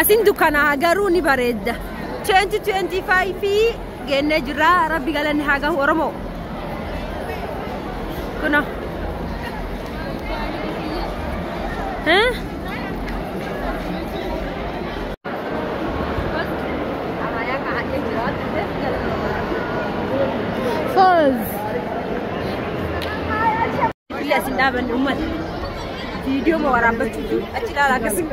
Asin dukkana garuu ni bareedda. 2025 geennee jirra. Rabbi galanni haa gahu Oromoo. Kuna. Eh? Falls. Illee asin dhaabanne uummata. Viidiyoo ma waraabbachuuf achi ilaalaa akkasii.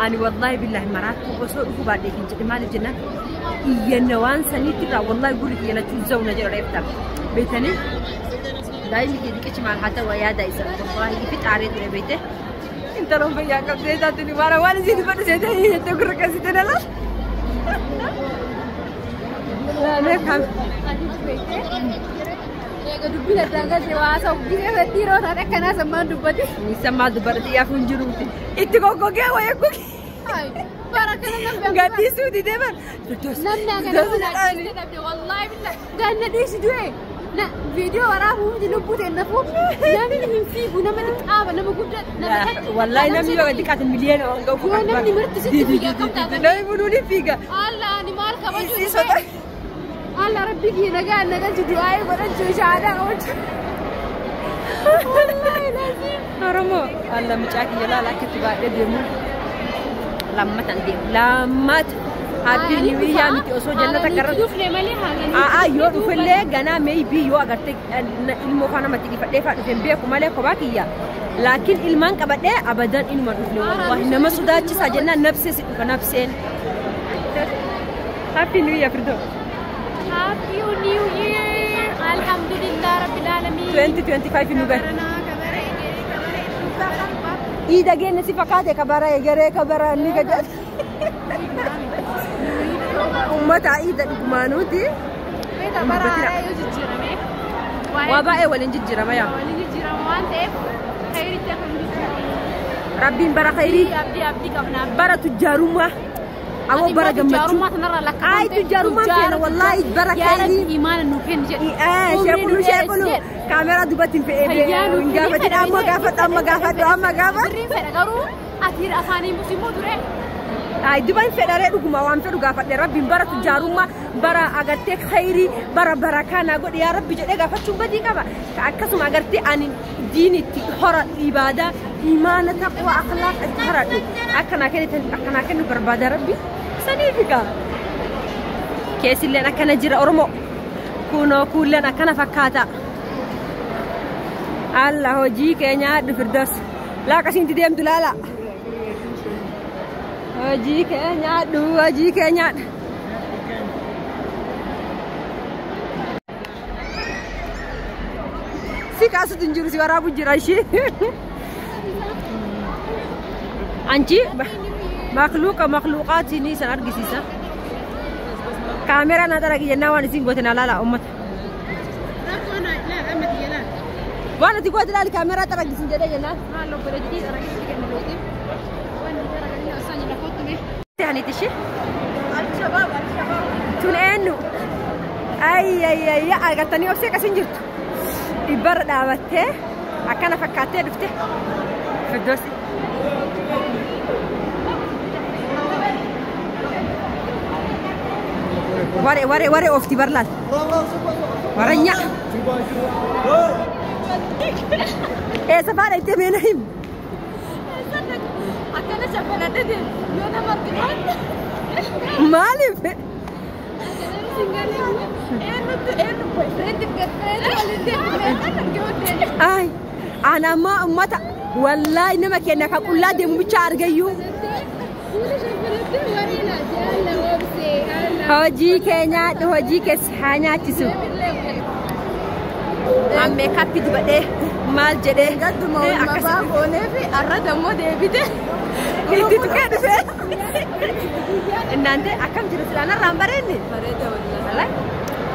Ani wallahi billahi maraattuu osoo dhufuu baadhee hin jedhe maaliif jennaan iyyanna waan saniitti irraa wallahi gurri kiyya lachuu zawna jedhu reefta. Beektanii daa'imni kee xiqichi maal haa ta'u yaada isa wallahi ifi xaaree ture beekte. Intaloon fayyaa qabdee taatu ni waan waan isiin dubbadhu seetee jettee gurra keessatti na laal. Laalee kan. Eega dubbiin addaan galtee waa haasa'u gisee fedhii yeroo taate akkanaa sammaan dubbate. Nisan maal dubbadha xiyyaaf hin jiruuti. Itti goggogee wayii gogi. Bara kana namni Gaddisuu didee bar. Namni hagana kun ajjeeste dhabde wallaahi billah ganna dhiisi du'e. Viidiyoo waraabuu miti lubbuu ta'e nafuu namni hin fiigu nama xiqqaaba nama guddaa nama takka. Wallahi namni yoo xiqqaate miliyoona waan ga'u. Yoo namni marti sitti fiiga akkam taata? Namni bunuu ni fiiga. Allah ani maal kabajuu Isii soda. Allah rabbi kiyya nagaa nagalchu du'aa'ee godhachuu shahaadaa qabachuu. Wallaahi laziim. Oromoo alla mucaa kiyya laala akka itti baadhee deemu. Lammatan deemu. Lammata. Happy New Year miti osoo jannata karra. Dhufne malee haalanii. A'aa yoo dhufillee ganaa maybe yoo agarte ilmoo faana matti dhifadhee faa dhufe hin beeku malee kophaa kiyya. Laakiin ilmaan qabadhee abadan inuma dhufne wallahi nama sodaachisaa jennaan nafsee si dhufa nafseen. Happy New Year Firdo. Happy New Year. Alhamdulillah Rabbil Alamin. 2025 nu gahe. Kabaranaa kabara egeree kabara hedduu kabara abbaa. Iida geenne si fakkaate kabara egeree kabara inni gajaati. Uummata iida dhugumaanuuti. Beeta bara haaraa yoo jijjiirame. Waa baay'ee waliin jijjiirama yaa. Waliin jijjiirama waan ta'eef khayritti akka nu jijjiiramu. Rabbiin bara khayrii Abdii abdii qabna. bara tujjaarummaa ammoo bara gammachuu. Tujjaarummaa sanarraa lakkaa'amte. Ay tujjaarummaan feena wallaahi bara Yaa Rabbi khayrii. imaana nuu kenni jedhe. Sheekulu sheekulu kaameraa dubbatti hin fe'ee Fayyaa nuu hin gaafatin amma gaafadhu amma gaafadhu amma gaafadhu. Birriin fedha garuu ati afaaniin busimmoo ture. Ay duba hin fedharee dhuguma waan fedhu gaafadhe rabbiin bara tujjaarummaa bara agartee khayrii bara barakaa naa godhe yaa rabbi jedhee gaafachuun badii qaba. Akkasuma agartee ani diin itti hora ibaadaa imaana taqwa akhlaaq itti horadhu akkanaa kennitan akkanaa kennu barbaada rabbi saniifi gaa. Keessilleen akkana jira Oromoo. Kunoo kuulleen akkana fakkaata. Alla hojii keenya haadhu Firdaus. Laaqasiinti deemtu laala. Hojii keenya haadhu hojii keenya haadhu. Si kaasutu hin jiru si waraabu jira ishee. Anchi makluuqa makluuqaatiin san argisiisa. Kaameraa naa daragi jennaan waan isin goote naa laala uummata. Waan ati goote laali kaameraa daragisiin jedhee jennaan. Maal obboleettii daragisitti kennu beekte. Wanni daraganii osoo hin lakkootti mee. Ta'aniit ishee. Tun eenyu? Ay ay ay agartanii obsee akkasiin jirtu. Dhibbarra dhaabattee akkana fakkaattee dhufte. Firdoosi. Waree waree waree oofti barlaal. Waranya. Eessa faana itti meena himu? Akkana shaffanadhe deemu yoo nama arginu. Maaliif? Ay, ana ammoo uummata wallaahi nama keenya kan qullaa deemu bichaa argayyuu. Hojii kee nyaadhu hojii keessa haa nyaachisu. An meekaappii dibadhee maal jedhee Gadduma oolmaa goonee fi arra dammoo deebite. Itti tuqee dhufee. Innaante akkam jira silaa narraa hin bareenni? Bareeda wallaahi. Wallaahi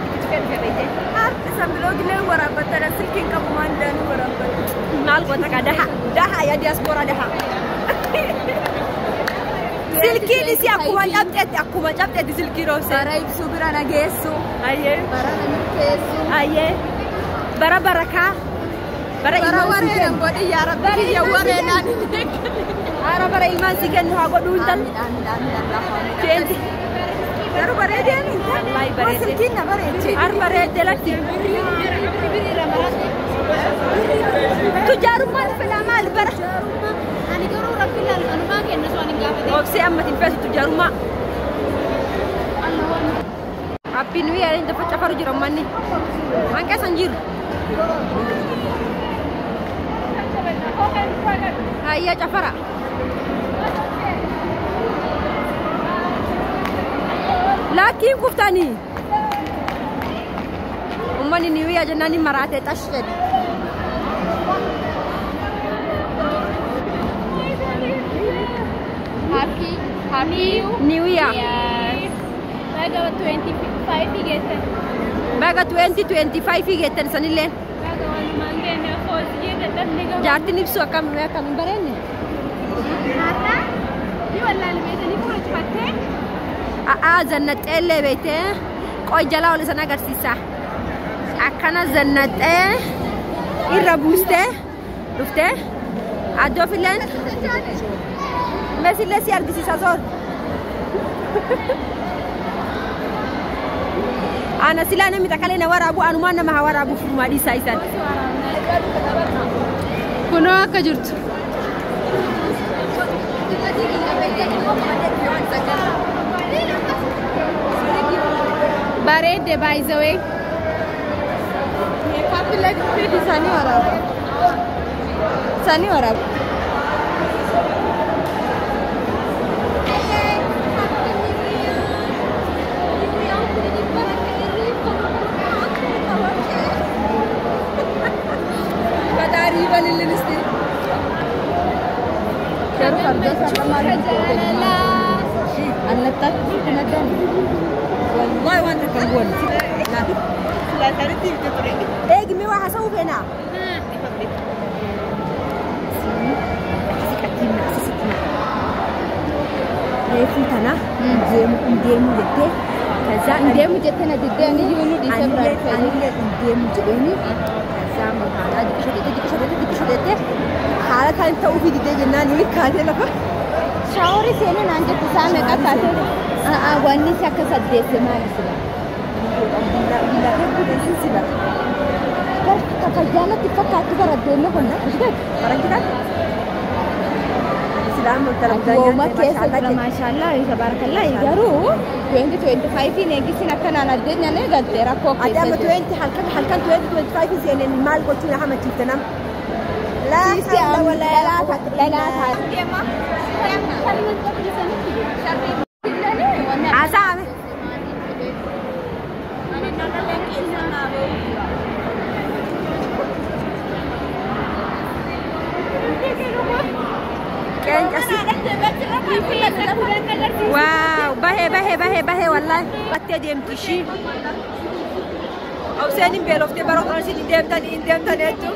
itti tuqee dhufee beektee. Harki sanbiloogilee waraabbatadha silkiin qabu maan daanuu waraabbata. Maal goota kaa daha daha yaa diyaaspoora daha. Silkiin isii akkuma cabxeetti akkuma cabxeetti silkii roobse. Bara ibsuu bira nageessu. Ayyee Bara na milkeessu. ayyee bara barakaa Bara ilmaan si kennu. Haara bara ilmaan si kennu haa godhuu intal. Twenty. Garuu bareedee mi? Wallahi bareedee. Silkiin na bareechee. Har bareedee lakki. Tujaarummaan fedhaa maal bara? Ani garuu rabbi ilaalu anumaa kenna osoo ani hin gaafatin. Obsee amma hin feesu tujaarummaa. Happy New Year inta facafaru jira manni. Hanqa san jiru. Hayya cafara. Lakkiin kuftanii. Uummanni New Year jennaan ni maraatee xash jedhe. Happy Happy New Year. Baga 25 geettan. Baga 2025 geettan sanillee. Baga walumaan geenne foosiyee dadhabne gaba. Jaartiin ibsu akkam akkam hin bareenne. Har'a ni wallaalle beekanii fuula cufattee. A'aa zannaxxeellee beektee qoy jalaa ol isan agarsiisa. Akkana zannaxxee irra buustee dhuftee addoof illeen meesillee si argisiisa soor. Ana silaa namni takkalee na waraabu anumaan nama haa waraabu furumaa dhiisaa isaan. Kunoo akka jirtu. Bareedde by the way. Isaanii waraaba. Isaanii waraaba. Fatarii balilin isti. Garuu farda isaa maal Annatti kanadhaan. Wallahi waan takka hin goone. Eegi mee waa haasa'uu feenaa? Reefuu tana deemu hin deemu jettee ከዛ Deemu jettee na diddee ani iyyuu nu dhiisee biraa anillee dhufe. anillee hin deemu jedheeni ከዛ magaalaa diqisho jettee diqisho jettee diqisho jettee haala kan ta'uufi didee jennaan nuyi kaatee lafa. Shaaworii seenee naan jettu isaa meeqa kaatee? Wanni si akka saddeesse maali sila? Billaa hedduu beeksisi sila. Fayyaanatti fakkaattu baraddeenne kun Faranjiidhaan? Silaan montala Wooma keessa jira maashaallah tabaarakallaa garuu 2025 eegisiin akkanaan addeenyaan eegalte rakkoo Ati amma keessa jira. 20 halkan halkan 2025 seeneen maal gochuu na hamachiifte nam? Laa Sisti hawla walaa dhalaa quwwata dhalaa illaa Haasa'ame. Qeencasi. Waaw bahee bahee bahee bahee wallahi. Battee deemti ishii. Obseen hin beeloftee bara kunuun isin hin deemtanii hin deemtan jechuun.